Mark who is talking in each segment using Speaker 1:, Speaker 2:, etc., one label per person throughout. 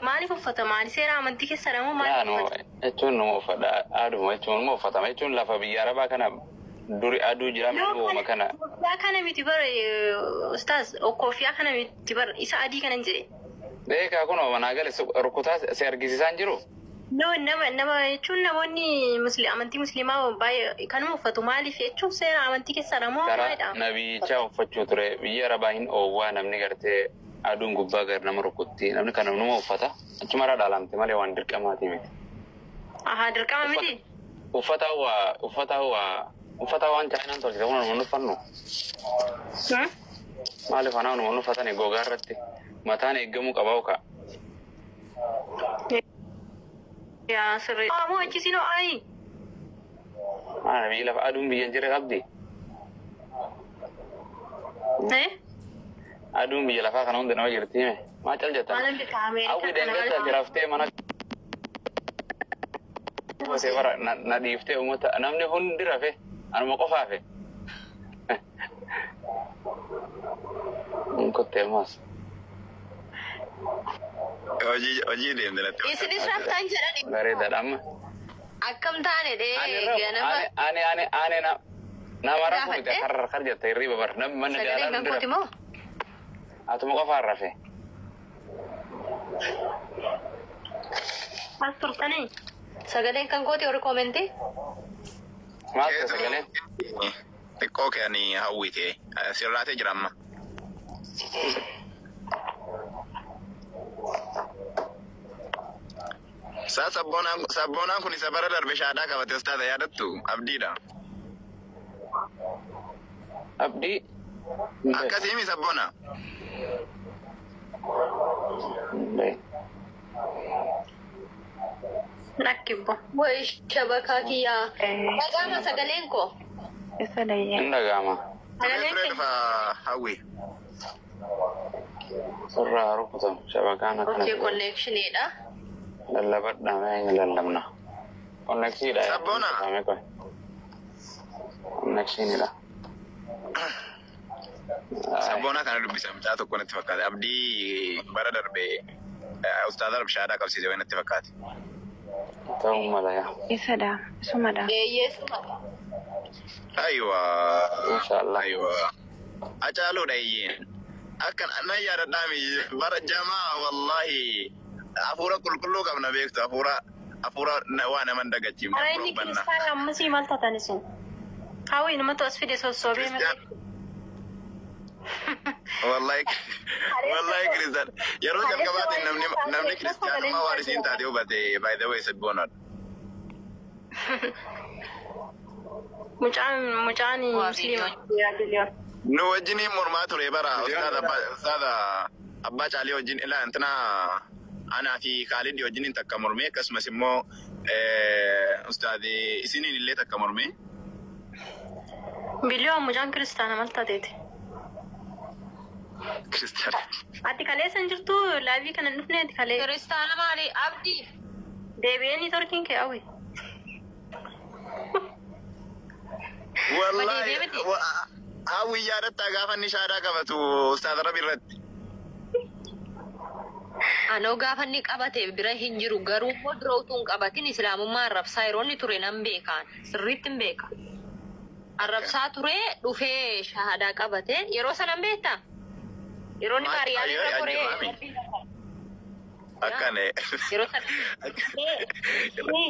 Speaker 1: Maaliif uffatama? Ani seera amantii keessa dha moo
Speaker 2: Yaa
Speaker 1: maaliif
Speaker 2: nu
Speaker 1: uffatama?
Speaker 2: jechuun nu uffata aduma jechuun nu uffatama jechuun lafa biyya arabaa kana duri aduu jira
Speaker 1: No,
Speaker 2: uuma kana.
Speaker 1: Koffiyaa kana miti bara, ustaaz, koffiyaa kana miti bara, isa adii kanan jedhe.
Speaker 2: Beekaa kun manaa gale rukutaa si argisiisaan jiru.
Speaker 1: No, nama jechuun namoonni amantii musliimaa baay'ee kanuma uffatu. Maaliif jechuun seera amantii keessa dha moo
Speaker 2: Karaa
Speaker 1: maalidha?
Speaker 2: nabiyichaa uffachuu ture. Biyya arabaa hin oowwaa, namni gartee aduun gubbaa gar nama rukutti, namni kana numa uffata. Achumarraa dhaalamte malee waan dirqamaatii miti.
Speaker 1: Ahaa, dirqama miti.
Speaker 2: Uffata waa uffata waa uffata waan Chaayinaan tolchite kun nu uffannu. Maaliif anaa nu uffatani gogaa irratti mataan eeggamuu qabaa okaa.
Speaker 1: Yaa sirrii. Moo achisiin ho'aayi?
Speaker 2: Maana biyyi lafa aduun biyya hin jirre qabdi.
Speaker 1: Eh?
Speaker 2: Aduun biyya lafaa kana hunda nama jirti hime. Maa cal jettan?
Speaker 1: Maalan beekaa Ameerikaa
Speaker 2: Hawwi
Speaker 1: kana
Speaker 2: deengatti ati raftee mana gosee bara na dhiiftee uummata namni hundi rafe anuma qofaafe. Kottee ammas.
Speaker 3: Hojii hojii deemte natti.
Speaker 4: Isinis raftan jedhani.
Speaker 2: Bareedaadha amma.
Speaker 4: Akkam taane dhee
Speaker 2: Ani rafu
Speaker 4: ganama.
Speaker 2: ani nama rafu miti
Speaker 4: Gaafadhe?
Speaker 2: karra kar jette hirriba bar namni mana
Speaker 4: Sagaleen
Speaker 2: jaalaa
Speaker 4: kan
Speaker 2: hundi
Speaker 4: kooti
Speaker 2: rafe.
Speaker 4: moo?
Speaker 2: Atuma qofaan rafe.
Speaker 1: As turtanii?
Speaker 4: Sagaleen kan kooti warri koomentii?
Speaker 2: Maal ta'e sagaleen?
Speaker 3: Xiqqoo kee ani hawwite sirraatee jira amma. Saa sabboonaan kun isa bara darbe shaadaa qabate ustaaza yaadattu abdiidha.
Speaker 2: Abdii.
Speaker 3: Akkasii mi sabboona?
Speaker 1: Lakkibbo.
Speaker 4: Wayi shabakaa kiyyaa. Dhagaama sagaleen koo.
Speaker 5: Isa dayya.
Speaker 2: Hin dhaga'ama.
Speaker 1: Sagaleen
Speaker 3: Turee
Speaker 1: kee
Speaker 3: dhufa hawwi.
Speaker 2: Sirraa rukutamu shabakaan akkana.
Speaker 4: Okay, connectionidha.
Speaker 2: Lallabadha mee lallabna. Konneksiidha.
Speaker 3: Sabboona.
Speaker 2: Konneksiinidha.
Speaker 3: Sabboonaa kana dubbisa mucaa tokko natti fakkaate. Abdii bara darbe ustaaza shaadaa qabsiise wayi natti fakkaate.
Speaker 2: Ta'uu mala yaa.
Speaker 5: Isa dha. Isuma dha.
Speaker 4: Eeyyee suma.
Speaker 3: Aywa.
Speaker 2: Inshaallah.
Speaker 3: Aywa. Acaaluudha iyyeen. Akka nan yaadadhaami bara jamaa wallahi hafuura qulqulluu qabna beektu hafuura waa nama hin dagachiifne
Speaker 1: Ara
Speaker 3: hafuura
Speaker 1: inni
Speaker 3: hubannaa.
Speaker 1: kiristaana ammasii maal taatan isin? Hawwi namatu as fide sossoobee malee.
Speaker 3: Kiristiyaan wallahi wallahi kiristaan yeroo jalqabaatiin namni kiristiyaanummaa waan isiin taate hubate, by the way, sabboonadha.
Speaker 1: Mucaan
Speaker 4: Waa
Speaker 1: musliima.
Speaker 4: viidiyoon.
Speaker 1: Yaa biliyoon.
Speaker 3: Nu wajjiniin mormaa ture bara ustaaza abbaa caalii wajjin ilaa intina anaa fi Kaalidii wajjiniin takka mormee, akkasumas immoo ustaazi isiniin illee takka mormee.
Speaker 1: Biliyoon mucaan kiristaana maal taateeti?
Speaker 3: Kiristiyaana.
Speaker 1: Ati kaleessa hin jirtu live kana hin dhufne ati kalee.
Speaker 4: Kiristaana maali? Abdii.
Speaker 1: Deebi'ee niitoorkiin kee hawwi.
Speaker 3: Wallahi
Speaker 4: Deebi'ee miti.
Speaker 3: Hawwi yaadattaa gaafa inni shaadaa qabatu ustaaza Rabi irratti?
Speaker 4: Anoo gaafa inni qabate bira hin jiru, garuu immoo dura utuu hin qabatin islaamummaa arrabsaa yeroo inni ture nan beekaan, sirriitti hin beeka. Arrabsaa ture, dhufee shaahadaa qabate yeroo sana hin beektaa? Yeroo inni Maariyaam irra koree
Speaker 3: Akkane.
Speaker 4: Yeroo sana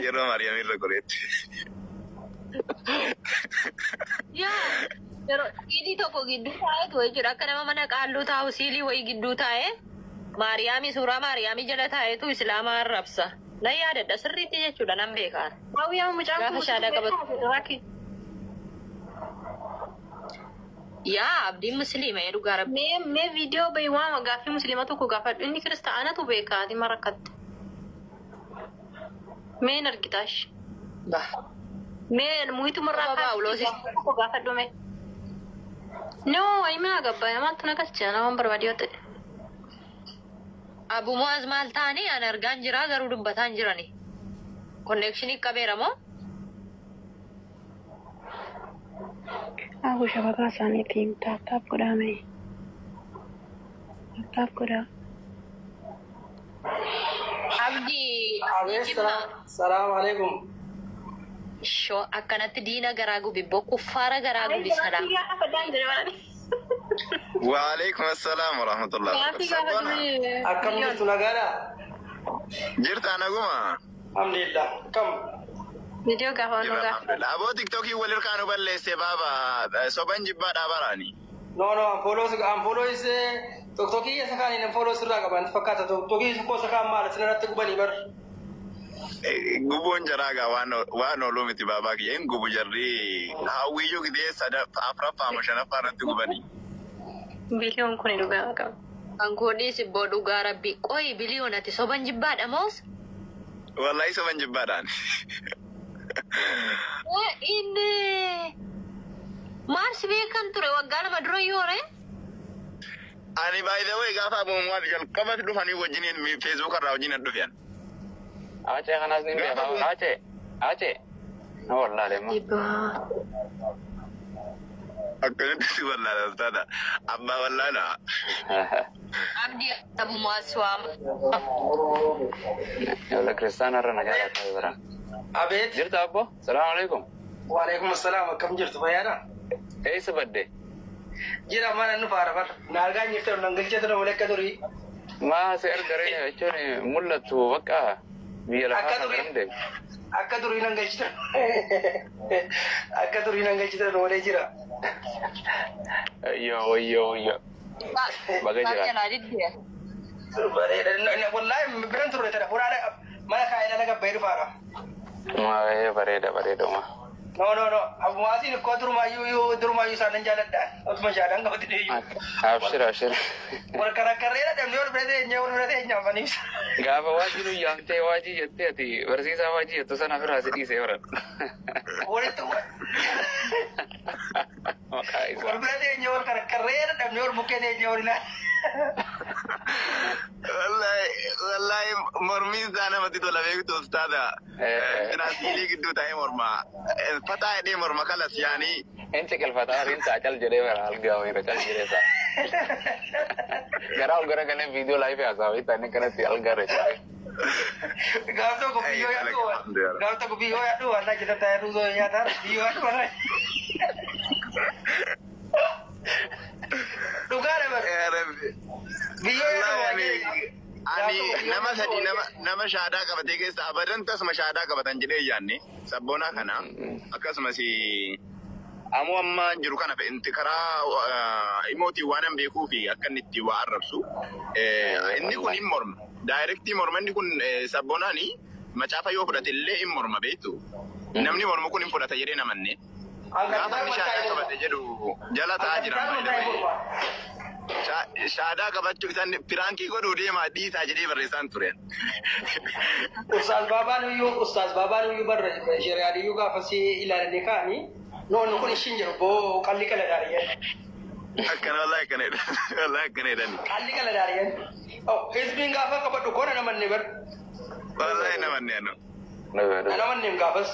Speaker 3: Yeroo Maariyaam irra koreetti.
Speaker 4: Yaa, yeroo siilii tokko gidduu taa'etu jechuudha, akka nama mana qaalluu taa'u siilii wayii gidduu taa'ee Maariyaamii suuraa Maariyaamii jala taa'etu islaama arrabsa. Nan yaadadha sirriitti jechuudha, nan beekaan.
Speaker 1: Hawwi amma mucaan kun
Speaker 4: Gaafa shaadaa qabatu.
Speaker 1: Rakki.
Speaker 4: Yaa, abdiin musliima jedhu gaara.
Speaker 1: Mee viidiyoo bahi waama, gaaffii musliima tokko gaafadhu. Inni kiristaanatu beeka, ati ma rakkatte. Mee hin argitaash.
Speaker 4: Bah.
Speaker 1: Mee muhitumarraa
Speaker 4: Baba Phaawulosis.
Speaker 1: Tokko gaafadhu mee. No, ayi mee agabbaa maaltu na galcha nama barbaade yoo ta'e.
Speaker 4: Abu Muaz maal ta'anii an argaan jira garuu dubbataan jirani. Connection qabeera moo?
Speaker 5: Aku shabakaa isaaniitiin tap tap godhaa mee. Tap tap godhaa.
Speaker 6: Abeet, salaam alaikum.
Speaker 4: Shoo akkanatti diina garaa gubi bokuffaara garaa gubi salaam.
Speaker 1: Gaafadhaan jira barani.
Speaker 3: Waalaikum assalam warahmatullahi
Speaker 1: Gaaffii
Speaker 3: wabarakatuh.
Speaker 1: gaafadhu.
Speaker 6: Akkam jirtu nagaadha?
Speaker 3: Jirta naguma?
Speaker 6: Alhamdulillah. Kam?
Speaker 1: Viidiyoo gaafa
Speaker 3: Jira
Speaker 1: nu gaafa.
Speaker 3: alhamdulillah. Aboo tiktookii wal hirkaa nu balleesse baaba soban jibbaadhaa baraani.
Speaker 6: No, no, anfooloo isee tiktokii isa kaan hin anfooloo sirraa qaban fakkaata. Tiktokii koo isa kaan maal isin gubanii bar.
Speaker 3: Gubuun jaraa gaa waan ooluu miti baabaa kiyya hin gubu jarri hawwiyyuu gidee afuraffaa ama shanaffaa irratti gubanii.
Speaker 1: Biliyoon kun dhugaa qaba.
Speaker 4: Kan koodhiis ibboo dhugaa rabbi qoyi biliyoon ati soban jibbaadha moos?
Speaker 3: Wallahi soban jibbaadhaan.
Speaker 4: Inni maarsi beekan ture waggaa 2 dura yoore?
Speaker 3: Ani by the way gaafa abuumuwaaf jalqabatti dhufanii wajjiniin feesbuuk irraa wajjin dhufan.
Speaker 2: Acee kanaas ni beeka. Acee. Acee. Na wallaale amma.
Speaker 3: Akkamitti si wallaala ustaada? Abbaa wallaala.
Speaker 4: Abdii abumaas waama.
Speaker 2: Yola kiristaana irra nagaa laata bira.
Speaker 6: Abeet.
Speaker 2: Jirta abbo? Salaamu alaikum.
Speaker 6: Waalaikum assalaam. Akkam jirtu fayyaadha?
Speaker 2: Eessa badde?
Speaker 6: Jira mana nu faara bar. Na argaa jirtu nan galchee ture malee akka durii.
Speaker 2: Maa si argaree jechuun mul'attu bakka biyya lafaa
Speaker 6: Akka
Speaker 2: kana
Speaker 6: durii.
Speaker 2: garam deemu.
Speaker 6: Akka durii nan galchite. Akka durii nan galchite malee jira.
Speaker 2: Ayyoo ayyoo ayyoo. Baga jira.
Speaker 4: Jalaa diddee.
Speaker 6: Bareeda. Wallaahi biran turre tana fuudhaa mana kaa'ee dhala gabbayee dhufaara.
Speaker 2: Maa bareeda bareeduma.
Speaker 6: No, no, no. Abumaasiin ikkoo durumaayyuu isaan nan jaaladha. Otuma jaalan qabate deeyyuu.
Speaker 2: Abshir abshir.
Speaker 6: Wal karakkarreera dhabnee wal bira teenyee wal bira teenyaa afaniif.
Speaker 2: Gaafa waajii nu yaamtee waajii jettee ati barsiisaa waajii jettu sana ofirraa si dhiisee baran.
Speaker 6: Walitti
Speaker 2: Maqaa isaa.
Speaker 6: wal bira teenyee wal karakkarreera dhabnee wal bukkee teenyee wal ilaala.
Speaker 3: Wallahi wallahi mormiin isaa namatti tola beektu ustaada. Tiraansiilii gidduu taa'ee morma. Fataa hidhee morma kalas yaanii.
Speaker 2: Inci qalfataa riinsaa cal jedhee bara algaa wayira cal jedhee isaa. Garaa ol garagalee viidiyoo laayifii haasaa wayii ta'anii kanatti algaa irra jira.
Speaker 6: Gaaf tokko biyyoo yaadhu gaaf tokko biyyoo yaadhu waan jedhan taa'ee ruuzoo nyaataa biyyoo yaadhu waan. Dhugaadha bara. Biyyoo yaadhu waan jedhan.
Speaker 3: Ani nama sadi nama shaadaa qabatee keessa abadan tasuma shaadaa qabatan jedhee yaanne sabboonaa kana akkasumas ammoo amma jiru kana inti karaa imootiin waan hin beekuu fi akka inni itti waa arrabsu inni kun hin morma. Daayirektii morma inni kun sabboonaani macaafa yoo fudhate illee hin morma beektu. Namni mormu kun hin fudhata jedhee namanne. Gaafa inni shaadaa qabate jedhu jala taa'aa jira. Shaadaa qabachuu isaan piraankii godhuu deemaa dhiisaa jedhee barreessaan ture.
Speaker 6: Ustaaz Baabaan iyyuu barra shari'aan iyyuu gaafa si ilaalanii ka'anii noonni kun ishiin jedhu boo qalli qala daariyan.
Speaker 3: Akkana wallahi akkana jedhan. Wallahi akkana jedhani.
Speaker 6: Qalli qala daariyan. Hizbiin gaafa qabadhu koona namanne bar.
Speaker 3: Wallahi namanne anu.
Speaker 6: Namanne gaafas.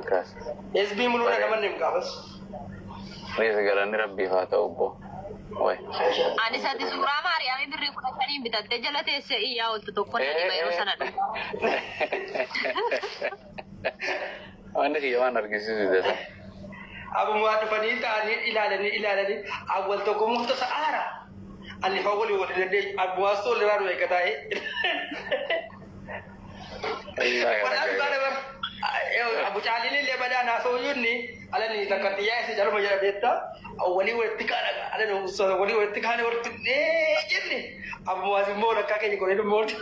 Speaker 2: Akkas.
Speaker 6: Hizbii muluu namanne gaafas.
Speaker 2: Reessa galanni rabbiif haa ta'u obbo. Way.
Speaker 4: Ani sati suuraa Maariyaamii birrii 15 bitattee jala teessee iyyaa ooltu tokko na dhima yeroo sana dhufu.
Speaker 2: Wanni kiyya waan argisiisu jedha.
Speaker 6: Abumaa dhufanii ta'anii ilaalanii ilaalanii awwal tokko murta sa'aara. Ani faa walii walii dandeenyu abumaa soo liraa nu eeggataa. Walaan baala bar. Abu Caaliin illee badaa naasoo iyyuu alani takka xiyyaa isa jaluma jedha beektaa. Walii walitti kaana alani walii walitti kaane walitti dhee jenne. Abumaas immoo lakkaa keenya godhee dhumma walitti.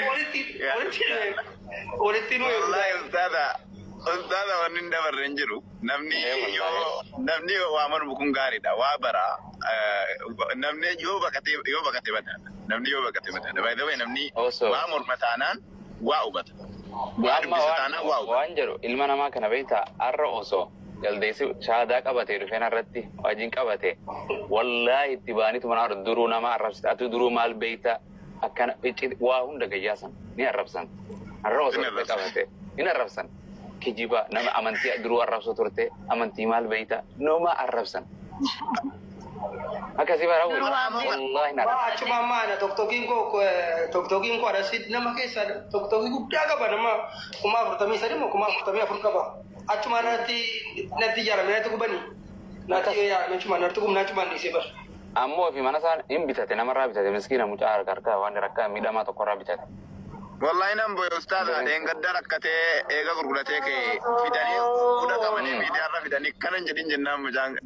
Speaker 6: Walitti walitti walitti nu
Speaker 3: Wallahi ustaada ustaada wanni hin dabarre hin jiru. Namni yoo namni waa mormu kun gaariidha. Waa bara namni yoo baqatee yoo baqate badaadha. Namni yoo baqate badaadha. By the way namni
Speaker 2: Osoo.
Speaker 3: waa morma taanaan waa hubata. Waa
Speaker 2: Amma
Speaker 3: dubbisa taanaan waa hubata.
Speaker 2: waan jedhu ilma namaa kana beektaa har'a osoo jaldeessi shaadaa qabatee dhufeen irratti wajjin qabate wallaahi itti baanitu mana duruu nama arrabsita atu duruu maal beektaa akkana icci waa hunda gayyaasan ni arrabsan har'a osoo
Speaker 3: Ni
Speaker 2: dhufee
Speaker 3: arrabsan.
Speaker 2: qabate ni arrabsan kijiba nama amantii duruu arrabsu turte amantii maal beektaa nama arrabsan. Akkasii bara
Speaker 1: Duruu waan
Speaker 2: wallaahi na
Speaker 6: Waa achuma maana toktokiin koo toktokiin koo adasi nama keessa toktokii guddaa qaba nama 43,000 moo 44,000 qaba. Achuma natti natti ijaarame natti gubanii. Natti ijaarame achuma natti gubnaa achuma dhiisee bara.
Speaker 2: Ammoo fi mana isaan hin bitate namarraa bitate miskiina mucaa harka harkaa waan rakkaa miidhamaa tokkorraa bitate.
Speaker 3: Wallahi nan boye ustaaza dheengadda rakkatee eega gurguratee kee fidanii fuudha qabanii miidiyaarra fidanii kanan jedhin jennaan mucaan.